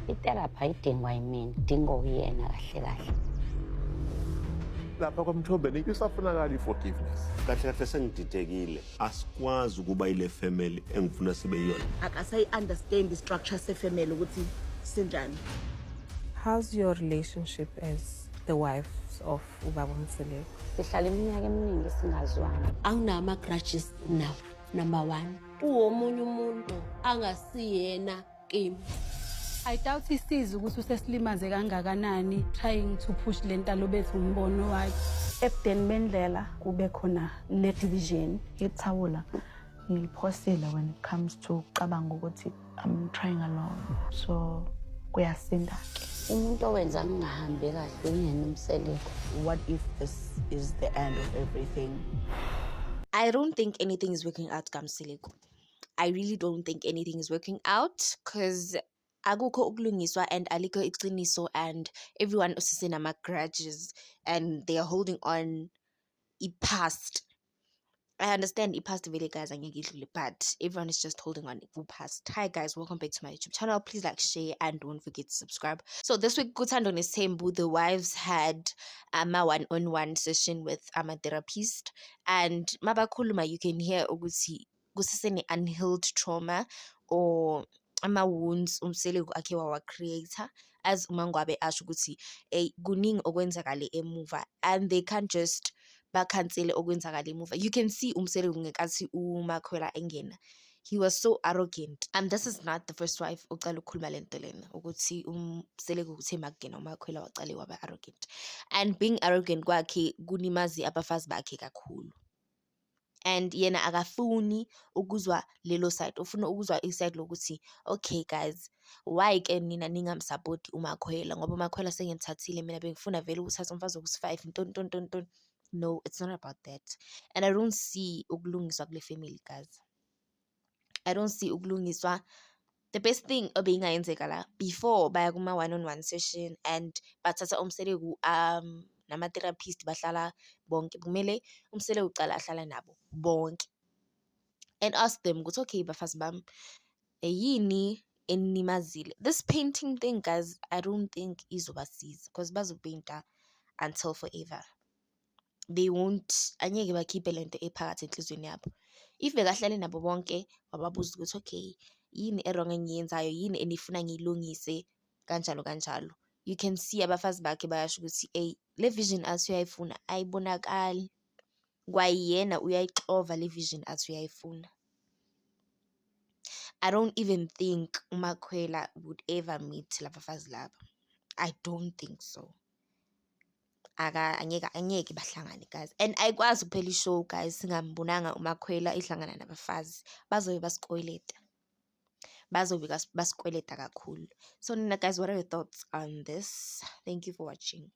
I-therapy ayidingwa yimina, idingwa uyena kahle kahle. Lapha kwaMthombeni isafunakala i-forgiveness. Kahle kahle sengididekile. Asikwazi ukuba ile family engifuna sibe yiyona. Akasayi-understand i-structure se-family ukuthi sinjani. How's your relationship as the wives of ubaba Mseleku? Sihlala iminyaka eminingi singazwani. Anginama-grudges now, number one. Uwomunye umuntu angasiyena kimi. I doubt isiza ukuthi usesilimaze kangakanani trying to push le ntalo bethu umbono wakhe. Ebudeni bendlela kube khona le division. Ithawula ngiliphosile when it comes to ukucabanga ukuthi I'm trying alone, so kuyasinda-ke. Umuntu owenza ngingahambi kahle uyena uMseleku. What if this is the end of everything? I don't think anything is working out kaMseleku. I really don't think anything is working out because akukho ukulungiswa and alikho iqiniso and everyone usesenama-grudges and they are holding on i-past. I understand i-past vele, guys, angeke idlule, but everyone is just holding on past. Hi guys, welcome back to my YouTube channel. Please like, share and don't forget to subscribe. So this week, kuThando Nesthembu, the wives had ama one-on-one session with ama therapist and mabakhuluma, you can hear ukuthi kusesene unhealed trauma or ama-wounds uMseleku akhe wawa-create-a, as uMangwabe asho ukuthi ey, kuningi okwenzakale emuva and they can't just bakhansele okwenzakala emuva. You can see uMseleku ngenkathi uMakhwela engena, he was so arrogant, and this is not the first wife ocala ukukhuluma le nto lena ukuthi uMseleku uthe makungena uMakhwela wacale waba arrogant, and being arrogant kwakhe kulimaze abafazi bakhe kakhulu, and yena akafuni ukuzwa lelo side, ufuna ukuzwa i-side lokuthi, "Okay guys, why ke nina ningamsapoti uMakhwela? Ngoba uMakhwela sengimthathile, mina bengifuna vele ukuthatha umfazi wokusi-five, ntoni ntoni ntoni ntoni." No, it's not about that, and I don't see ukulungiswa kule family, guys. I don't see ukulungiswa. The best thing obeyingayenzeka la before baya kuma one on one session and bathatha uMseleku nama-therapist bahlala bonke, kumele uMseleku ucala ahlala nabo bonke and ask them ukuthi, "Okay bafazi bami, yini enilimazile?" This painting thing, guys, I don't think izobasiza because bazopeyinta until forever. They won't, angeke bakhiphe lento ephakathi enhliziyweni yabo. If bekahlale nabo bonke wababuza ukuthi, "Okay, yini e-wrong engiyenzayo? Yini enifuna ngiyilungise?" kanjalo kanjalo, you can see abafazi bakhe bayasho ukuthi, "Eyi, le vision athi uyayifuna ayibonakali." Kwayena uyayixova le vision athi uyayifuna. I don't even think uMakhwela would ever meet labafazi laba. I don't think so. Angeke, angeke bahlangane, guys, and ayikwazi ukuphela i-show, guys, singambonanga uMakhwela ehlangana nabafazi. Bazobe basikweleta, bazobe basikweleta kakhulu. So nina guys, what are your thoughts on this? Thank you for watching.